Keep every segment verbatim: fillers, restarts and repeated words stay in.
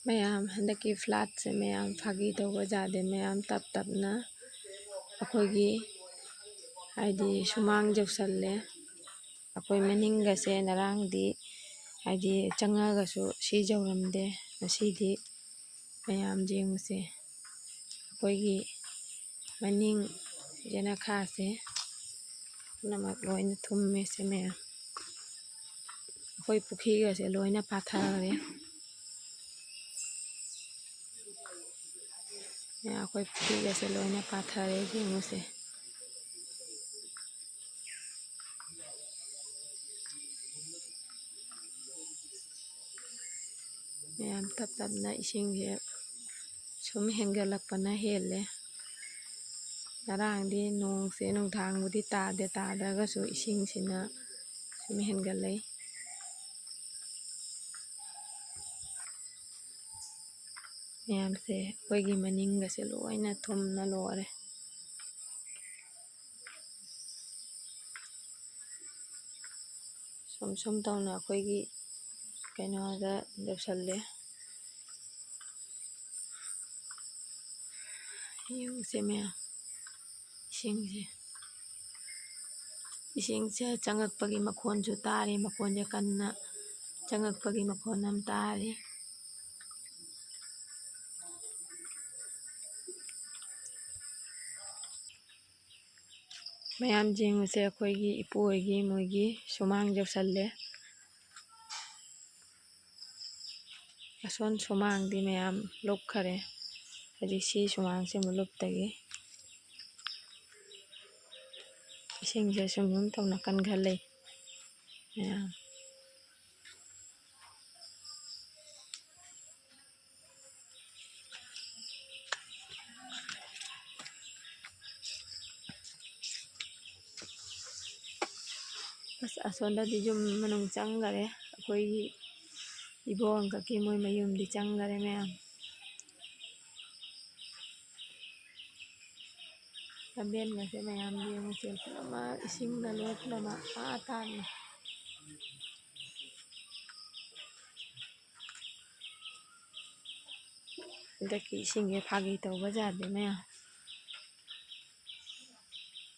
ꯃꯌꯥꯝ, ꯍꯟꯗꯛꯀꯤ floodꯁꯦ ꯃꯌꯥꯝ ꯐꯥꯒꯤ ꯇꯧꯕ ꯌꯥꯗꯦ꯫ ꯃꯌꯥꯝ ꯇꯞ ꯇꯞꯅ ꯑꯩꯈꯣꯏꯒꯤ, ꯍꯥꯏꯗꯤ, ꯁꯨꯃꯥꯡ ꯌꯧꯁꯜꯂꯦ꯫ ꯑꯩꯈꯣꯏ ꯃꯅꯤꯡꯒꯁꯦ ꯉꯔꯥꯡꯗꯤ, ꯍꯥꯏꯗꯤ, ꯆꯪꯉꯒꯁꯨ ꯁꯤ ꯌꯧꯔꯝꯗꯦ꯫ ꯉꯁꯤꯗꯤ ꯃꯌꯥꯝ ꯌꯦꯡꯉꯨꯁꯦ, ꯑꯩꯈꯣꯏꯒꯤ ꯃꯅꯤꯡ ꯌꯦꯅꯈꯥꯁꯦ ꯄꯨꯝꯅꯃꯛ ꯂꯣꯏꯅ ꯊꯨꯝꯃꯦ꯫ ꯁꯦ ꯃꯌꯥꯝ, ꯑꯩꯈꯣꯏ ꯄꯨꯈ꯭ꯔꯤꯒꯁꯦ ꯂꯣꯏꯅ ꯄꯥꯊꯈ꯭ꯔꯦ꯫ ꯃꯌꯥꯝ, ꯑꯩꯈꯣꯏ ꯄꯨꯈ꯭ꯔꯤꯒꯁꯦ ꯂꯣꯏꯅ ꯄꯥꯊꯔꯦ, ꯌꯦꯡꯉꯨꯁꯦ꯫ ꯃꯌꯥꯝ, ꯇꯞ ꯇꯞꯅ ꯏꯁꯤꯡꯁꯦ ꯁꯨꯝ ꯍꯦꯟꯒꯠꯂꯛꯄꯅ ꯍꯦꯜꯂꯦ꯫ ꯉꯔꯥꯡꯗꯤ ꯅꯣꯡꯁꯦ ꯅꯨꯡꯗꯥꯡꯕꯨꯗꯤ ꯇꯥꯗꯦ, ꯇꯥꯗ꯭ꯔꯒꯁꯨ ꯏꯁꯤꯡꯁꯤꯅ ꯁꯨꯝ ꯍꯦꯟꯒꯠꯂꯛꯏ꯫ ꯃꯌꯥꯝꯁꯦ, ꯑꯩꯈꯣꯏꯒꯤ ꯃꯅꯤꯡꯒꯁꯦ ꯂꯣꯏꯅ ꯊꯨꯝꯅ ꯂꯣꯏꯔꯦ꯫ ꯁꯨꯝ ꯁꯨꯝ ꯇꯧꯅ ꯑꯩꯈꯣꯏꯒꯤ ꯀꯩꯅꯣꯗ ꯌꯧꯁꯜꯂꯦ꯫ ꯌꯦꯡꯉꯨꯁꯦ ꯃꯌꯥꯝ, ꯏꯁꯤꯡꯁꯦ, ꯏꯁꯤꯡꯁꯦ ꯆꯪꯉꯛꯄꯒꯤ ꯃꯈꯣꯟꯁꯨ ꯇꯥꯔꯤ꯫ ꯃꯈꯣꯟꯁꯦ ꯀꯟꯅ ꯆꯪꯉꯛꯄꯒꯤ ꯃꯈꯣꯟ ꯑꯃ ꯇꯥꯔꯤ꯫ ꯃꯌꯥꯝ ꯌꯦꯡꯉꯨꯁꯦ, ꯑꯩꯈꯣꯏꯒꯤ ꯏꯄꯨ ꯍꯣꯏꯒꯤ, ꯃꯣꯏꯒꯤ ꯁꯨꯃꯥꯡ ꯌꯧꯁꯜꯂꯦ꯫ ꯑꯁꯣꯟ ꯁꯨꯃꯥꯡꯗꯤ ꯃꯌꯥꯝ ꯂꯨꯞꯈꯔꯦ꯫ ꯍꯧꯖꯤꯛ ꯁꯤ ꯁꯨꯃꯥꯡꯁꯦ ꯑꯃꯨꯛ ꯂꯨꯞꯇꯒꯤ꯫ ꯏꯁꯤꯡꯁꯦ ꯁꯨꯝ ꯁꯨꯝ ꯇꯧꯅ ꯀꯟꯈꯠꯂꯛꯏ ꯃꯌꯥꯝ꯫ ꯑꯁ, ꯑꯁꯣꯝꯗꯗꯤ ꯌꯨꯝ ꯃꯅꯨꯡ ꯆꯪꯈꯔꯦ꯫ ꯑꯩꯈꯣꯏꯒꯤ ꯏꯕꯣꯛ ꯑꯪꯀꯜꯒꯤ ꯃꯣꯏ ꯃꯌꯨꯝꯗꯤ ꯆꯪꯈꯔꯦ ꯃꯌꯥꯝ꯫ ꯂꯝꯕꯦꯟꯒꯁꯦ ꯃꯌꯥꯝ ꯌꯦꯡꯉꯨꯁꯦ, ꯄꯨꯝꯅꯃꯛ ꯏꯁꯤꯡꯅ ꯂꯣꯏ ꯄꯨꯝꯅꯃꯛ ꯑꯥ ꯇꯥꯅ꯫ ꯍꯟꯗꯛꯀꯤ ꯏꯁꯤꯡꯁꯦ ꯐꯥꯒꯤ ꯇꯧꯕ ꯌꯥꯗꯦ ꯃꯌꯥꯝ꯫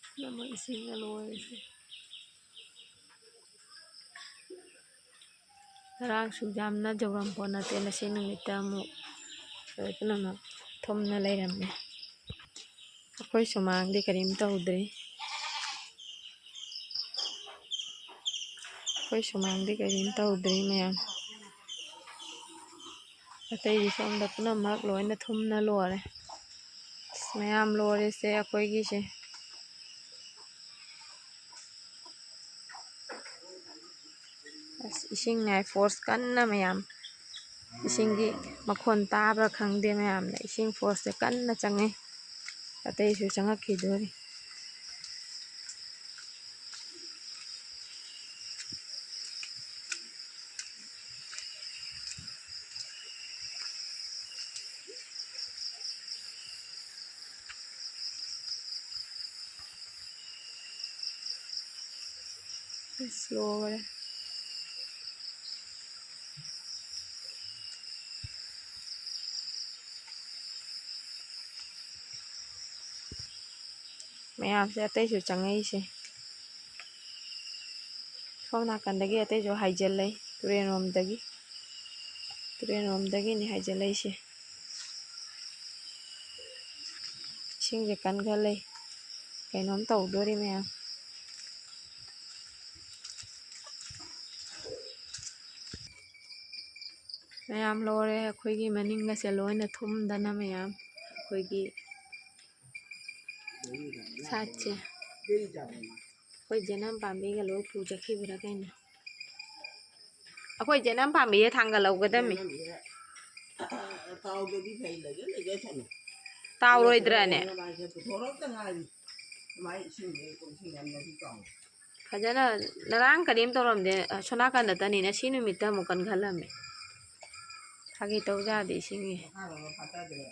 ꯄꯨꯝꯅꯃꯛ ꯏꯁꯤꯡꯅ ꯂꯣꯏꯔꯦꯁꯦ꯫ ꯉꯔꯥꯡꯁꯨ ꯌꯥꯝꯅ ꯌꯧꯔꯝꯄꯣꯠ ꯅꯠꯇꯦ, ꯉꯁꯤ ꯅꯨꯃꯤꯠꯇ ꯑꯃꯨꯛ ꯂꯣꯏ ꯄꯨꯝꯅꯃꯛ ꯊꯨꯝꯅ ꯂꯩꯔꯝꯃꯦ꯫ ꯑꯩꯈꯣꯏ ꯁꯨꯃꯥꯡꯗꯤ ꯀꯔꯤꯝ ꯇꯧꯗ꯭ꯔꯤ꯫ ꯑꯩꯈꯣꯏ ꯁꯨꯃꯥꯡꯗꯤ ꯀꯔꯤꯝ ꯇꯧꯗ꯭ꯔꯤ ꯃꯌꯥꯝ꯫ ꯑꯇꯩꯗꯤ ꯁꯣꯝꯗ ꯄꯨꯝꯅꯃꯛ ꯂꯣꯏꯅ ꯊꯨꯝꯅ ꯂꯣꯏꯔꯦ꯫ ꯑꯁ, ꯃꯌꯥꯝ ꯂꯣꯏꯔꯦꯁꯦ ꯑꯩꯈꯣꯏꯒꯤꯁꯦ꯫ ꯑꯁ, ꯏꯁꯤꯡ ꯉꯥꯏ ꯐꯣꯔꯁ ꯀꯟꯅ ꯃꯌꯥꯝ꯫ ꯏꯁꯤꯡꯒꯤ ꯃꯈꯣꯟ ꯇꯥꯕ꯭ꯔꯥ ꯈꯪꯗꯦ ꯃꯌꯥꯝꯅ꯫ ꯏꯁꯤꯡ ꯐꯣꯔꯁꯁꯦ ꯀꯟꯅ ꯆꯪꯉꯤ꯫ ꯑꯇꯩꯁꯨ ꯆꯪꯉꯛꯈꯤꯗꯣꯔꯤ꯫ ꯏꯁ, ꯂꯣꯏꯔꯦ꯫ ꯃꯌꯥꯝꯁꯦ ꯑꯇꯩꯁꯨ ꯆꯪꯉꯛꯏꯁꯦ꯫ ꯁꯣꯝ ꯅꯥꯀꯟꯗꯒꯤ ꯑꯇꯩꯁꯨ ꯍꯥꯏꯖꯤꯜꯂꯛꯏ, ꯇꯨꯔꯦꯟ ꯂꯣꯝꯗꯒꯤ, ꯇꯨꯔꯦꯟ ꯂꯣꯝꯗꯒꯤꯅꯤ ꯍꯥꯏꯖꯤꯜꯂꯛꯏꯁꯦ꯫ ꯏꯁꯤꯡꯁꯦ ꯀꯟꯈꯠꯂꯛꯏ, ꯀꯩꯅꯣꯝ ꯇꯧꯗꯣꯔꯤ ꯃꯌꯥꯝ꯫ ꯃꯌꯥꯝ ꯂꯣꯏꯔꯦ, ꯑꯩꯈꯣꯏꯒꯤ ꯃꯅꯤꯡꯒꯁꯦ ꯂꯣꯏꯅ ꯊꯨꯝꯗꯅ ꯃꯌꯥꯝ꯫ ꯑꯩꯈꯣꯏꯒꯤ ꯁꯥꯠꯁꯦ, ꯑꯩꯈꯣꯏ ꯖꯦꯅꯝ ꯄꯥꯝꯕꯤꯒ ꯂꯣꯏ ꯄꯨ ꯆꯠꯈꯤꯕ꯭ꯔꯥ ꯀꯩꯅꯣ? ꯑꯩꯈꯣꯏ ꯖꯦꯅꯝ ꯄꯥꯝꯕꯤꯁꯦ ꯊꯥꯡꯒꯠꯍꯧꯒꯗꯝꯃꯤ꯫ ꯇꯥꯎꯗꯗꯤ ꯐꯩ, ꯂꯩꯖ ꯂꯩꯖ ꯊꯝꯃꯦ꯫ ꯇꯥꯎꯔꯣꯏꯗ꯭ꯔꯅꯦ? ꯃꯥꯏꯁꯦ ꯄꯨꯊꯣꯔꯛꯇ ꯉꯥꯏꯔꯤ꯫ ꯃꯥꯏ ꯏꯁꯤꯡꯁꯦ ꯀꯨꯝꯁꯤꯟꯅꯕꯅꯗꯤ ꯇꯥꯎ꯫ ꯐꯖꯅ ꯉꯔꯥꯡ ꯀꯔꯤꯝ ꯇꯧꯔꯝꯗꯦ, ꯑꯁꯣꯝ ꯅꯥꯀꯟꯗꯇꯅꯤ, ꯉꯁꯤ ꯅꯨꯃꯤꯠꯇ ꯑꯃꯨꯛ ꯀꯟꯈꯠꯂꯝꯃꯦ꯫ ꯐꯥꯒꯤ ꯇꯧ ꯌꯥꯗꯦ ꯏꯁꯤꯡꯒꯤ꯫ ꯃꯈꯥꯔꯣꯝꯗ ꯐꯥꯠꯇꯗ꯭ꯔꯦ꯫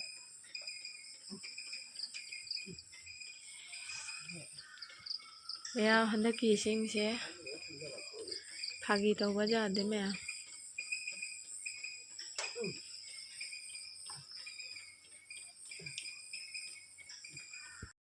ꯃꯌꯥꯝ, ꯍꯟꯗꯛꯀꯤ ꯏꯁꯤꯡꯁꯦ ꯐꯥꯒꯤ ꯇꯧꯕ ꯌꯥꯗꯦ ꯃꯌꯥꯝ꯫